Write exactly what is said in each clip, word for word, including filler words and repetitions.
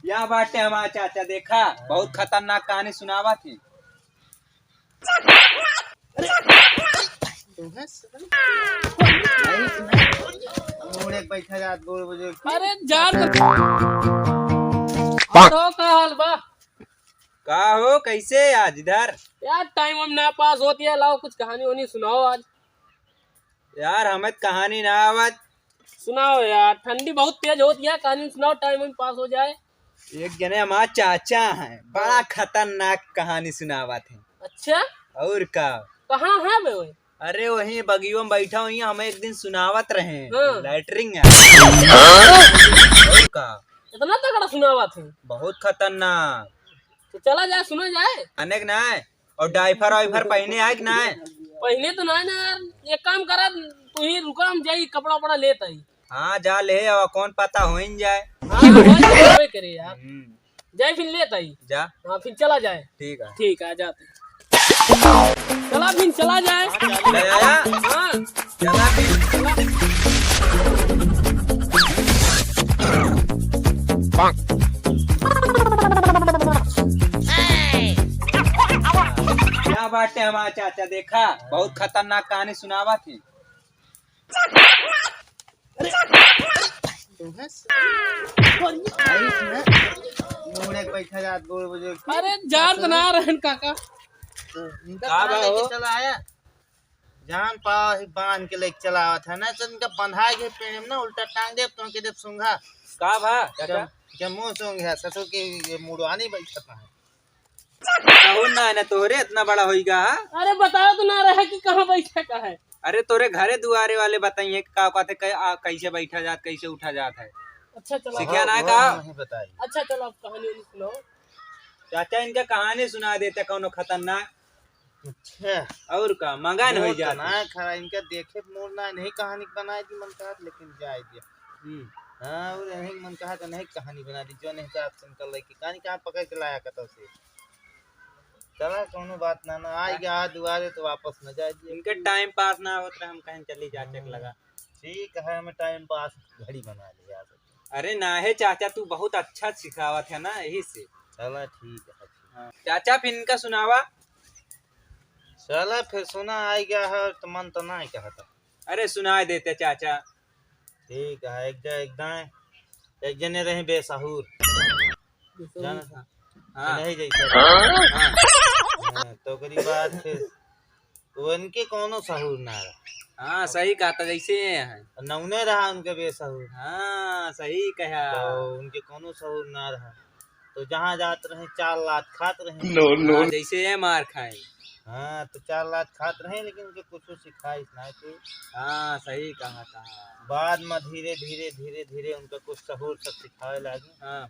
या बाटे हमार चाचा, देखा, बहुत खतरनाक कहानी सुनावत है। बूढ़े बैठा जात, बूढ़ बुजुर्ग। अरे जान तो का हाल बा? का हो, कैसे आज इधर? यार, टाइम हम ना पास होती है, लाओ कुछ कहानी वहानी सुनाओ आज। यार, हमें तो कहानी ना आवत। सुनाओ यार, ठंडी बहुत तेज होती है, कहानी सुनाओ, टाइम हम पास हो जाए। एक जने हमार चाचा हैं, बड़ा खतरनाक कहानी सुनावत हैं। अच्छा? और का? कहाँ है बे वही? अरे, वहीं बगियो में बैठा हुई, हमें एक दिन सुनावत रहे, हाँ। लैटरिन है। और का? इतना तगड़ा सुनावत है? बहुत खतरनाक। तो चला जाए, सुना जाए। अनेक ना है। और डाइपर वाइपर पहने आए कि ना? पहने तो ना है ना यार, एक काम करा, तू ही रुका, हम जाई कपड़ा वपड़ा लेत आई। हाँ, जा ले आवा, कौन पता होइन जाए। हाँ, होइन जाए करे यार। हम्म। जाए फिर लेत आई। जा। हाँ, फिर चला जाए। ठीक है। ठीक है, जाते। चला फिर चला जाए। ले आया? हाँ। चला फिर। क्या बात है हमारा चाचा, देखा, बहुत खतरनाक कहानी सुनावत है। बूढ़े बैठा जात, बूढ़ बुजुर्ग। अरे, जान तो ना रहन काका। इनका का कहाँ बा लेके हो? चला आया? जान पावा ही बांध के लेके चला आवत है ना, तो इनका बंधा के पेड़ में ना उल्टा टांग देब, तो के देब सूंघा। का भा, चाचा? जब, जब मुंह सूंघ है, ससुर के ये मुड़वानी बैठत है। कहूँ ना, ना तोहरे इतना बड़ा होइगा, हाँ? अरे बताओ तो ना रहे कि कहाँ बैठे का है। अरे तोरे घरे दुआरे वाले बताइए कि का कहते, कै-, आ, कैसे बैठा जात, कैसे उठा जात है। अच्छा चलो। सीखिया ना हाँ, का? नहीं बताई। अच्छा चलो, अब कहानी वानी सुनाओ। चाचा इनका कहानी सुना देते कौनो खतरनाक। अच्छा। और का, मगन हो जात ना है। खरा, इनका देखे मोर ना, नहीं कहानी बनाए दी मन कहत, लेकिन जाए दिया। हम्म। हाँ, और नहीं मन कहत, नहीं कहानी बना दी, जो नहीं हिसाब से इनका लेके कहानी कहाँ पकड़ के लाया कतौ से। चला, कौनो बात ना, ना, आई हाँ। गया दुआरे तो वापस न जाए दिया। इनके टाइम पास ना होत रहे, हम कहें चली जा चेक हम्म। लगा। ठीक है, हमें टाइम पास घड़ी बना लिया। अरे ना हे चाचा, तू बहुत अच्छा सिखावत है ना, यही से। चला, ठीक है। हाँ। चाचा, फिर इनका सुनावा। चला, फिर सुना, आई गया है, तो मन तो ना ही कहता। अरे, सुनाए देते चाचा। ठीक है, एक ज-, एक दाएं, एक जने रहे बेसहूर। बेसहूर। जाना था? हाँ। नहीं जैसे। हाँ। हाँ, तो ओकरी बाद फिर उनके कौनो सहूर ना रहा। हाँ, सही कहा था, जैसे ये है। नौने रहा उनके बेसहूर। हाँ, सही कहा। तो उनके कौनो सहूर ना रहा। तो जहाँ जात रहे, चार लात खात रहे। No, no। हाँ, जैसे ये मार खाए। हाँ, तो चार लात खात रहे, लेकिन उनके कुछ सिखाइस ना कोई। हाँ, सही कहा था। बाद में धीरे, धीरे, धीरे, धीरे उनका कुछ सहूर सब सिखावे लागे। हाँ।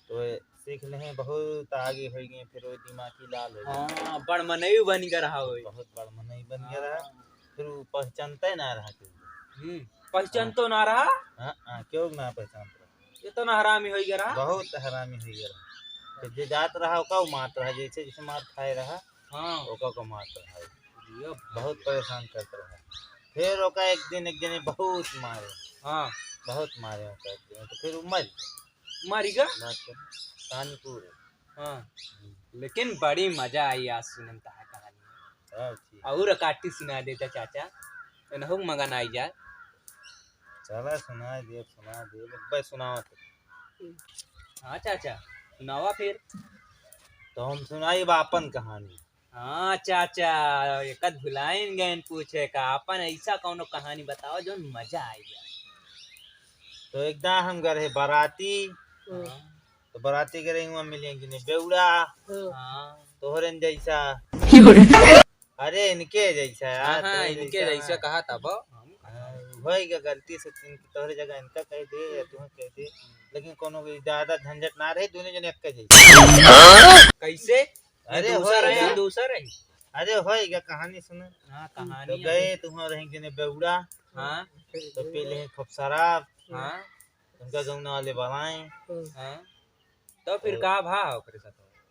तो ये सीख लें, बहुत आगे हो गए, फिर वो दिमागी लाल हो गए। हाँ, बड़ मनई बन गया रहा होई। बहुत बड़ मनई बन गया रहा। हाँ। फिर वो पहचानते ना रहा क्यों। हम्म, पहचानतो ना रहा? हाँ, हाँ, क्यों ना पहचानत रहा? ये तो ना हरामी होई गया रहा। बहुत हरामी होई गया रहा। तो जे जात रहा, ओका मारत रहा, जैसे जैसे मार खाए रहा, हाँ। ओका को मारत रहा। ये बहुत परेशान करत रहा। फिर ओका एक दिन एक जने बहुत मारे। हाँ। बहुत मारे ओका एक दिन, तो फिर वो मर गया। मर गया? मर गया। कहानी पूरी। हाँ। हम्म। लेकिन बड़ी मजा आई आज सुनन तहा कहानी। हाँ, ठीक। और काटी सुना देता चाचा, एनहु मगन आई जा। चला सुना दे, सुना दे, बस सुनावा तो। हाँ चाचा, सुनावा फिर। तो हम सुनाई बा अपन कहानी। हाँ चाचा, एक आध भुलाइन गए पूछे का, अपन ऐसा कौनो कहानी बताओ जो मजा आई जाए। तो एक दां हम गए रहे बाराती, हाँ। तो बाराती गए रहे, वहाँ मिले कि नहीं बेवड़ा, हाँ। तोहरन जैसा। अरे इनके जैसा यार, हाँ, हाँ, तोहरे इनके जैसा। जैसा कहा था बा। हाँ, होई गया गलती से, इनकी तोहरे जगह इनका कह दे या तुम्हें कह दे, लेकिन कोनो की ज्यादा झंझट ना रहे, दोनों जने एक जैसे। कैसे? अरे ये दूसर होई है, गया। दूसर है। अरे होई गया, कहानी सुनो। हाँ, तो कहानी गए है। तुम्हारे रहेंगे ने बेवड़ा। हाँ। तो पी ले खूब शराब। हाँ। उनका गौना वाले बलाए। हाँ। तो फिर तो का भा ओकरे साथ?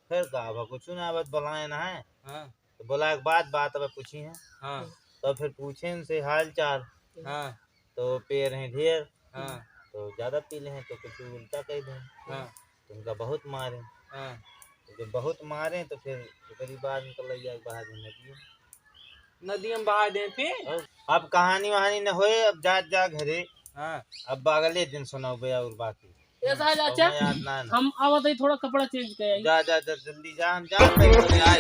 फिर का भा, कुछ ना, बस बलाए ना है। हाँ। तो बोला एक बात, बात अब पूछी है। हाँ। तो फिर पूछे उनसे हाल चाल। हाँ। तो पिए रहे ढेर। हाँ। तो ज्यादा पी ले हैं तो कुछ उल्टा कह दे। हाँ। तो उनका बहुत मारे। हाँ। तो जब बहुत मारे तो फिर ओकरी बाद उनका ले जाके बहा दे नदी में। नदी में बहा दे फिर? और अब कहानी वहानी न होए, अब जा, जा घरे। हाँ। अब अगले दिन सुनाओ भैया और बाकी। ऐसा है चाचा, हमें याद ना है ना। हम आवत ही थोड़ा कपड़ा change कर आई। जा, जा, जा, जल्दी जा, हम जा, भाई, घरे आए।